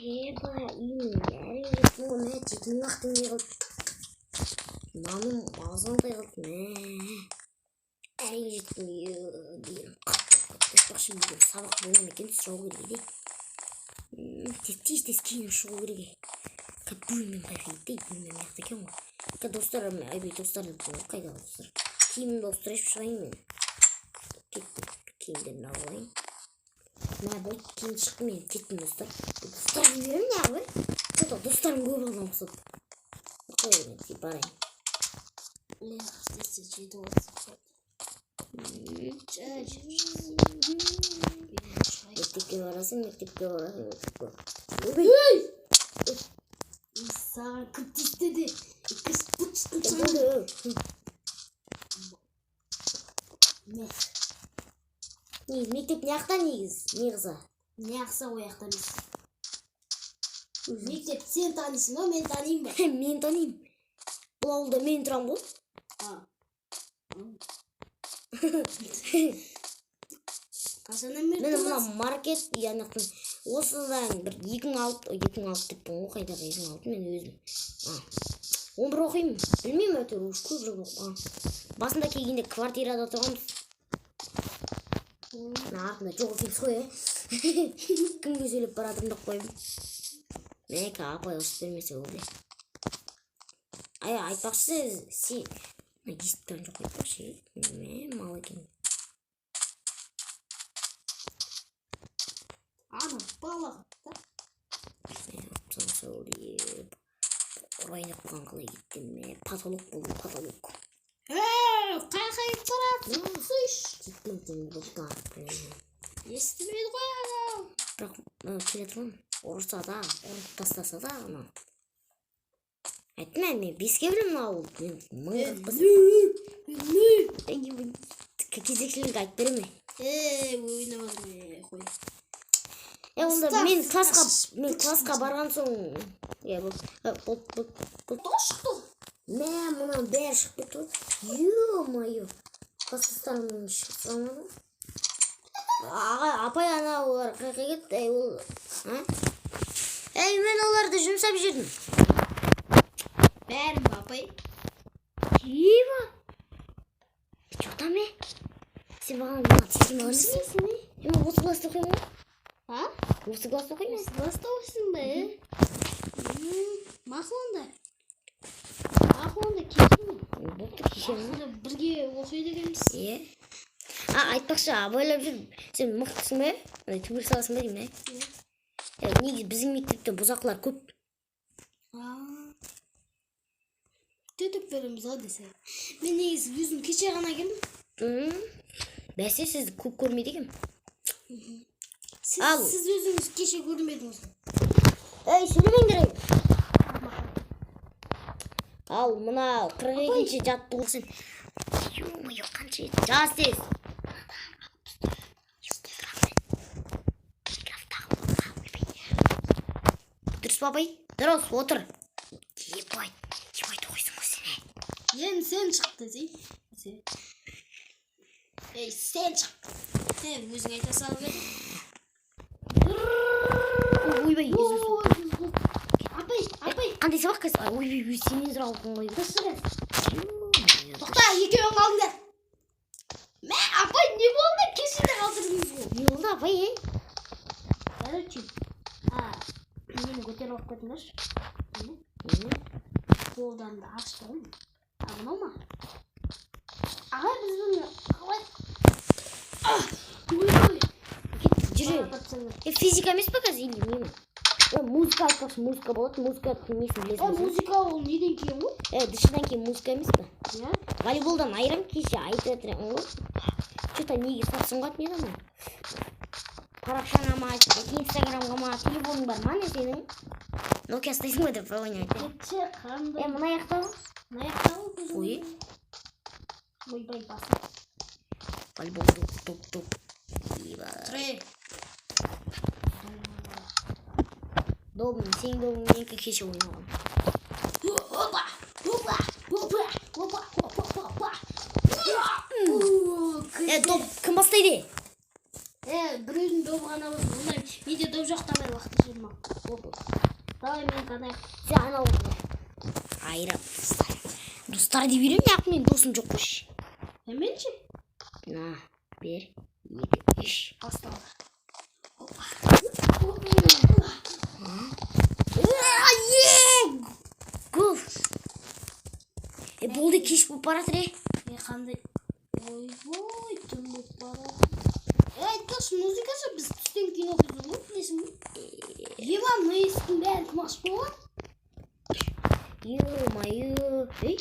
Еба, үйіме әрең жеттім ғой, мә, 7000 ақ теңге қылып. Наным азғантай қылып, мә. Әрең жеттім, деген қатты болып кетті. Айтпақшы, бүгін сабақ бола ма екен, сұрау керек еді. Тез тез тез киініп шығу керек. Бөлмем қайда еді, бөлмем мына жақта екен ғой. Достар, айбей, достар, қайда достар? Киімімді ауыстырайыншы, шығайын мен. Кеттім, киімдерімді алып алайын. Мә, болды, киініп шықтым мен, кеттім, достар. Достар беремін неғып, че-то достарым көп алған ұқсап. Қой, мен барайын. Эх, тез жетіп алсам. Жай. Мектепке барасың, мектепке барасың, мектепке. Ойбай! Саған кім тиістеді? Кіс. Болды. Не? Негізі мектеп мына жақта негізі, негізі. Не ақса ол жақта емес. Мектеп сен танисың ба, мен танимын ба? Мен танимын. Бұл ауылда мен тұрамын ғой. А. Қашаннан бері Міне, мына тұрасың? маркет, ана жақтан осыдан бір 2006, 2006 деппін ғой, қайдағы 2006, мен өзім. 11 оқимын. Білмеймін, әйтеуір уже көп жыл болып қалған. Басында келгенде квартирада тұрғанбыз. Мына артында жоқ екенсіз ғой, ә? Кімге сөйлеп бара жатырмын деп қойдым. Мәке, апай ұрысып бермесе болды. Ай, айтпақшы, сен естіп тұрған жоқ айтпақшы. Мә, мал екен. Ана бала да. Ұрайын деп қалған қалай кетті, мә, потолок болды, потолок. Қаяққа кетіп баратсың? Слышь. 7000 теңге болды. Естімейді ғой анау. Бірақ келе жатырмын, ұрса да, ұрып тастаса да ана. Айттым ә, мен беске білемін мына ауылды. Мен 1045. Кезекшілерге айтып беремін. Ойнап жатырмын, қой. Е, онда Ұстап, мен классқа қашып, мен классқа барған соң, иә, болды, болды, болды, болды. Тоқ шықты. Мә, мынаның бәрі шығып кетті ғой. Ё-моё. Класстастарым шығып салмады. Аға, апай, ана олар қаяққа кетті? Ей, ол, а? Ей, мен оларды жұмсап жібердім. Бәрін ба, апай? Еба. Че там, е? Сен маған мына тиіскен бала емессің бе? Мен осы класста оқимын ғой. А? Осы класста оқимын. Осы класста оқисың ба, е? Мақұл онда. Мақұл онда, кешірім. Болды, кешірім. Ақыры бірге оқиды екенбіз. Е. А, айтпақшы, абайлап жүр. Сен мықтысың ба? Андай түбір саласың ба деймін, ә? Е, негізі біздің мектепте бұзақылар көп. Төтеп береміз ғой десе. Мен негізі өзім кеше ғана келдім. Бәсе, сізді көп көрмейді екенмін. Сіз, Ал. сіз өзіңіз кеше көрмедіңіз ғой. Ей, сөйлемеңдер, ей. Ал, мына 42-ші жаттығу сен. Ё-моё, қанша еді? Жаз тез. Дұрыс па, апай? Дұрыс, отыр. Ебать, ебать, оқисың ғой сен, е. Енді сен шық десей. Сен. Ей, сен шық. Е, өзің айта салып едің. Ойбай, өзім. Ой, апай, апай. Қандай сабақ қазір? Ойбай, өз сенен сұрап отырмын ғой. Дұрыс. Тоқта, екеуің қалыңдар. Мә, апай, не болды? Кеше де қалдырдыңыз ғой. Не болды, апай, е? Короче, мені көтеріп алып кетіңдерші. Міне, қолдарымды ашты ғой. А, мынау ма? Ағай, біз бұны қалай? Ойбай. Жүре. Е, физика емес па қазір или не ме? Е, музыка айтпақшы, музыка болады, музыка несін білесің Е, ба сен? музыка ол неден кейін ғой? Е, дышыдан кейін музыка емес па? Иә. Волейболдан айырам, кеше айтып жатыр едім ғой. Че-то неге сатсың ғой, не ана? Парақшаңа ма, инстаграмға ма, телефоның бар ма, не сенің? Nokia ұстайсың ба деп ойнайды. Кетші, қандай? Е, мына жақта ғой. Мына жақта ғой көзім. Ой. Ойбай, басым. Волейбол, доп, доп, доп. Еба. Тұр. Добың, сенің добың менікі кеше ойнаған. Опа! Опа! Опа! Опа! Опа! Опа! Е, доп кім бастайды? Е, біреудің добы ғана болсын. Онда менде доп жоқ, давай уақыт жіберме. Опа. Достар дей беремін, неғып менің досым жоқ қойшы. Е, мен ше? На, бір, екі, үш. Басталды. Е, гол! Е, болды, кеш болып бара жатыр, е. Е, қандай? Ойбой, түн болып барады. Е, айтпақшы, музыкасы біз түстен кейін оқимыз ғой, білесің бе? Ема, мына есіктің бәрі кім ашып қойған? Ё-моё. Ей,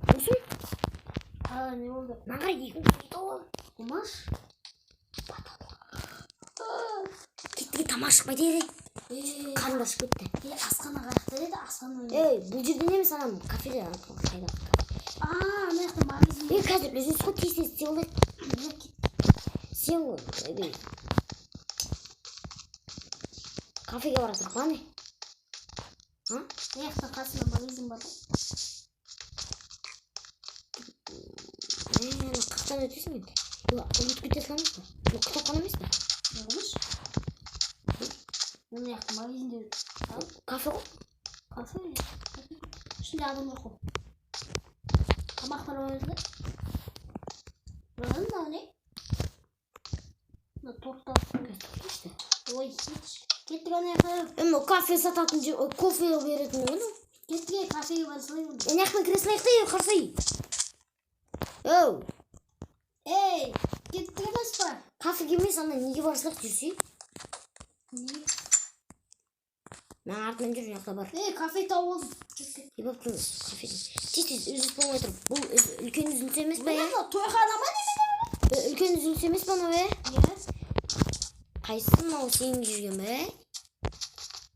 досым, А, не болды? мына қара, екі мың тауып. Қумаш? Кеттік, тамақ ішіп қайтайық, е. Е, Қарным ашып кетті. е, асхана қаяқта еді? Асхана. Ей, бұл жерде емес, ана кафеде, ана қайда? А, ана жақта магазин. Ей, қазір үзіліс қой, тез тез істеп алайық. Е, кет. Сен ғой, ей. Кафеге бара жатырық па, не? А? Мына жақта қасында магазин бар ғой. Е, ана қаяқтан өтесің енді? Ө, өтіп кете саламыз ба? Бұл кітапхана емес пе? Не қылмыш? Мына жақта магазинде Кафе ғой. кафе. Ішінде адам жоқ қой. Тамақ бар ма өзінде? Мынау не? Мына торттар. Тоқташы. Ой, кетші. Кеттік ана жаққа. Е, мынау кафе сататын жер, ой, кофе беретін ғой мынау. Кеттік, е, кафеге бара салайық онда. Е, мына жақтан кіре салайық та, ей, қарсы. Оу, Ей, кеттік емес па? кафеге емес, ана неге бара салайық, жүрсей? Не? Мына артынан жүр, мына жақта бар. Ей, кафе тауып алдым. Кеттік. Не болыпты кафеде? Тез тез үзіліс болмай тұр. Бұл үлкен үзіліс емес па, е? Мына тойхана ма неме? Е, үлкен үзіліс емес па мынау, е? Не? Қайсысы мынау сенің жүрген бе?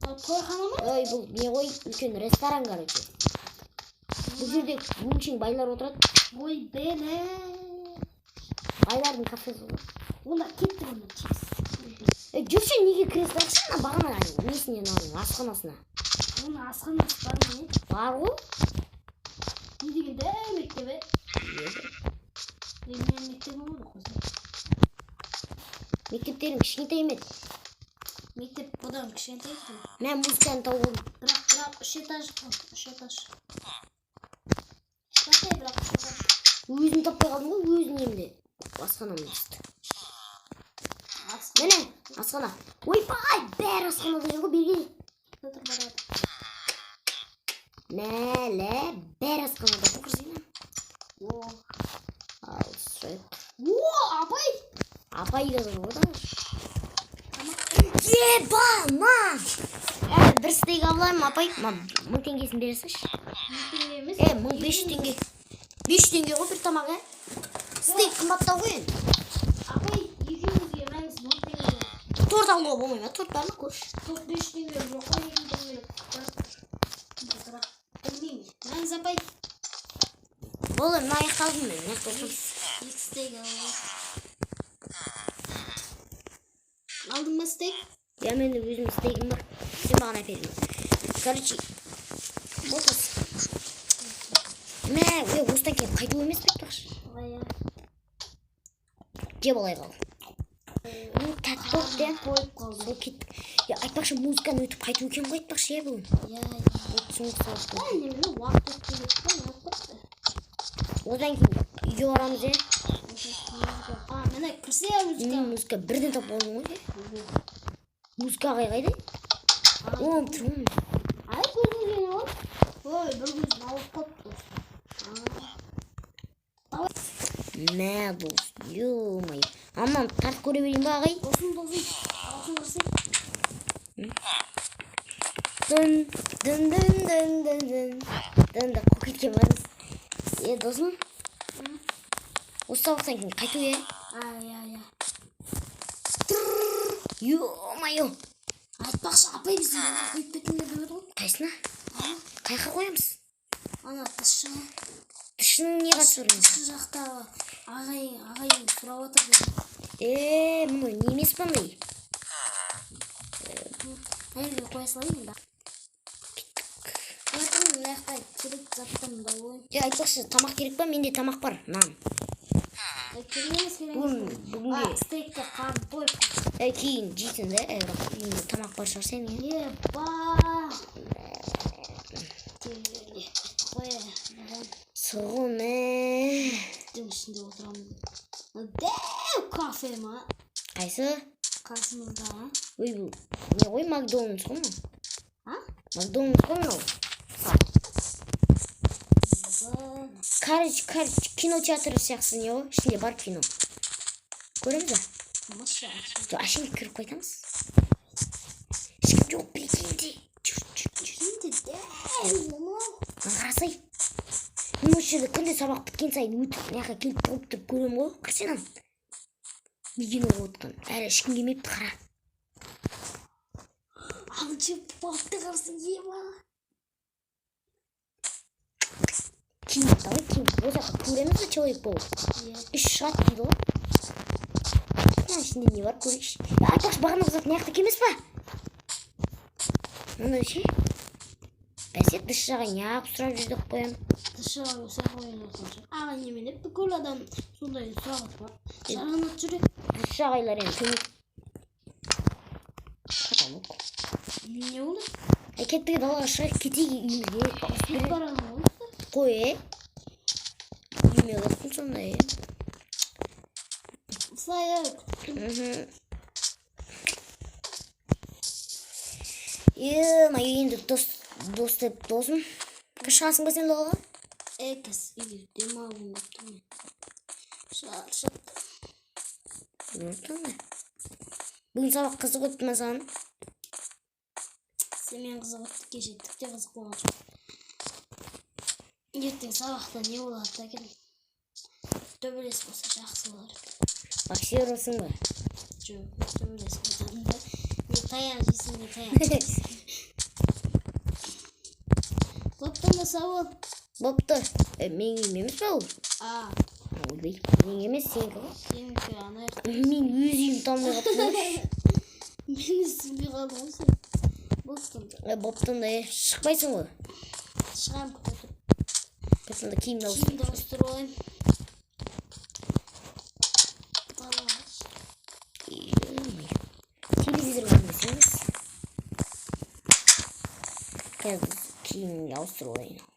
Мынау тойхана ма? Ой, бұл не ғой, үлкен ресторан, короче. Бұл жерде өңшең байлар отырады. Ой, бәле. Байлардың кафесі ғой. Онда кеттік онда тез. Е, жүрші, неге кіре салайықшы ана бағана несіне, мынаның асханасына. Оның асханасы бар ма, не? Бар ғой. Не деген дәу мектеп, е? Е, менің мектебім ғой қойса. Мектептерің кішкентай емес. Мектеп бұдан кішкентай екен. Мен музыканы тауып алдым. Бірақ үш этаж қой, үш этаж. Кішкентай, бірақ үш этаж. Өзім таппай қалдым ғой, өзім немді. Асханамды түсті. Асхана Міне, асхана. Ойбай, бәрі асханада жүр ғой, бері кел. тұр барады. Мәлі, бәрі асханада ғой, құрсайна. О, Ал, сұрайық. о, апай! Апай да тұр ғой да. Тамақ. Еба, ма! Ә, бір стейк алайын, апай. Ма, 1000 теңгесін бере салшы. 1000 теңге емес. Е, 1500 теңге. 500 теңге ғой бір тамақ, е? Стейк қымбаттау ғой енді. Апай, екеумізге мәңіз 1000 теңге. Торт алуға болмай ма? Торт бар ма, көрші? Торт 5 теңге жоқ қой, 2 теңге. Бірақ білмеймін. Мәңіз, апай. Болды, мына аяқта алдым мен. Мына жақта отырмын. Екі стейк алып. Алдың ба стейк? Я, менде өзімнің стейкім бар. Сен маған әпердің. Короче, болды. Мә, ой, осыдан кейін қайту емес пе айтпақшы? Иә. Жеп алайық ал. Ну, тәтті болды, иә. Қойып қалды. Сол кеттік. Я, айтпақшы, музыканы өтіп қайту екен ғой, айтпақшы, иә, бүгін. Иә, иә. Өтсін сағат. Ә, немене уақыт өтіп кетті ғой, не болып кетті? Одан кейін үйге барамыз, иә. А, міне кірсе музыка. Музыка бірден тауып алдым ғой, иә. Музыка ағай қайда? О, тұр ғой. Ай, көзіңе не болды? Ой, бір көзім ауырып қалыпты. Мә, дос, ё-моё. Аман, тартып көре берейін ба, ағай? Досым, досым. Аузын кірсе. Дын, дын, дын, дын, дын, дын. Дын, дын, қуып кеткен ба? Е, досым. Осы сабақтан кейін қайту, иә? А, иә, иә. Ё-моё. Айтпақшы, апай бізге ана қойып кетіңдер деп еді ғой. Қайсына? Қайқа қоямыз? Ана тысшы. Тышының не қатысы бар? Тысшы жақтағы ағай сұрап отыр деді. Е, мынау не емес па мынау? Мына жерге қоя салайын енді. Қоя мына жақта керек заттарымды алып алайын. Е, айтпақшы, тамақ керек па? Менде тамақ бар, нан. Е, керек емес, керек Бүгін, емес. бүгінге. А, стейкке қарным тойып қалды. Е, кейін жейсің да, е, бірақ үйіңде тамақ бар шығар сенің, е? Е, ба. Теле. Қорықпа, балам. Сол мә. Түн ішінде отырамыз. Дәу кафе ма? Қайсы? Қасымыздағы. Ой, бұл не ғой, Макдональдс қой мынау. А? Макдональдс қой мынау. Бұл. Короче, кинотеатр сияқты не ғой, ішінде бар кино. Көреміз ба? Тамаша. Жоқ, әшейін кіріп қайтамыз. Ешкім жоқ, прикиньте. Жүр, жүр, жүр. Енді дәу мынау. Мына қарасай. Мен осы жерде күнде сабақ біткен сайын өтіп, мына жаққа келіп тығылып тұрып көремін ғой. Қарасай мынаны. Не кино болып отқан. Әлі ешкім келмепті, қара. Аңшы папты қарасың, ема. Кейін, давай кейін. Ол жаққа көреміз ба, человек паук? Иә. Үш шығады дейді ғой. Мына ішінде не бар, көрейікші. Е, айтпақшы, бағанағы зат мына жақта емес па? Мына ше? Бәсе, дыш ағай неғып сұрап жүр деп қоямын. Дышыға сұрақ қойып отырған. Аға, немене, бүкіл адам сондай сұрақ отыр. Жарғанат жүрек. Дыш ағайлар енді көмек. Потолок. Не болды? Әй, кеттік, далаға шығайық, кетейік үйімізге. Кетіп барған ғой. Қой, е. Үйіме кеттім сонда, е. Осылай. Мхм. Е, мына енді дос, дос деп досым. Шығасың ба сен далаға? Экс үйде демалғым келіп тұр мен. Шаршап. Болды. Бүгін сабақ қызық өтті ма саған? Сенімен қызық өтті, кеше түк те қызық болған жоқ. Ертең сабақта не болады екен? Төбелес болса, жақсы болар еді. Боксерсың ба? Жоқ, төбелес болса да, не таяқ жейсің, не таяқ жейсің. Бопты да, сау бол. Бопты. Е, менің үйім емес па ол? А, Ойбай, менің емес, сенікі ғой. Сенікі ана жақта. Мен өз үйімді танымай қалыппын ғой. Мен түсінбей қалдым ғой сен. Бопты. Е, бопты да, е, шықпайсың ғой. Шығамын, күте тұр. Сонда киімді ауыстыр. Киімді ауыстырып алайын. Далаға. Ё-моё. Телевизор көрмесеңіз. Қазір киімімді ауыстырып алайын.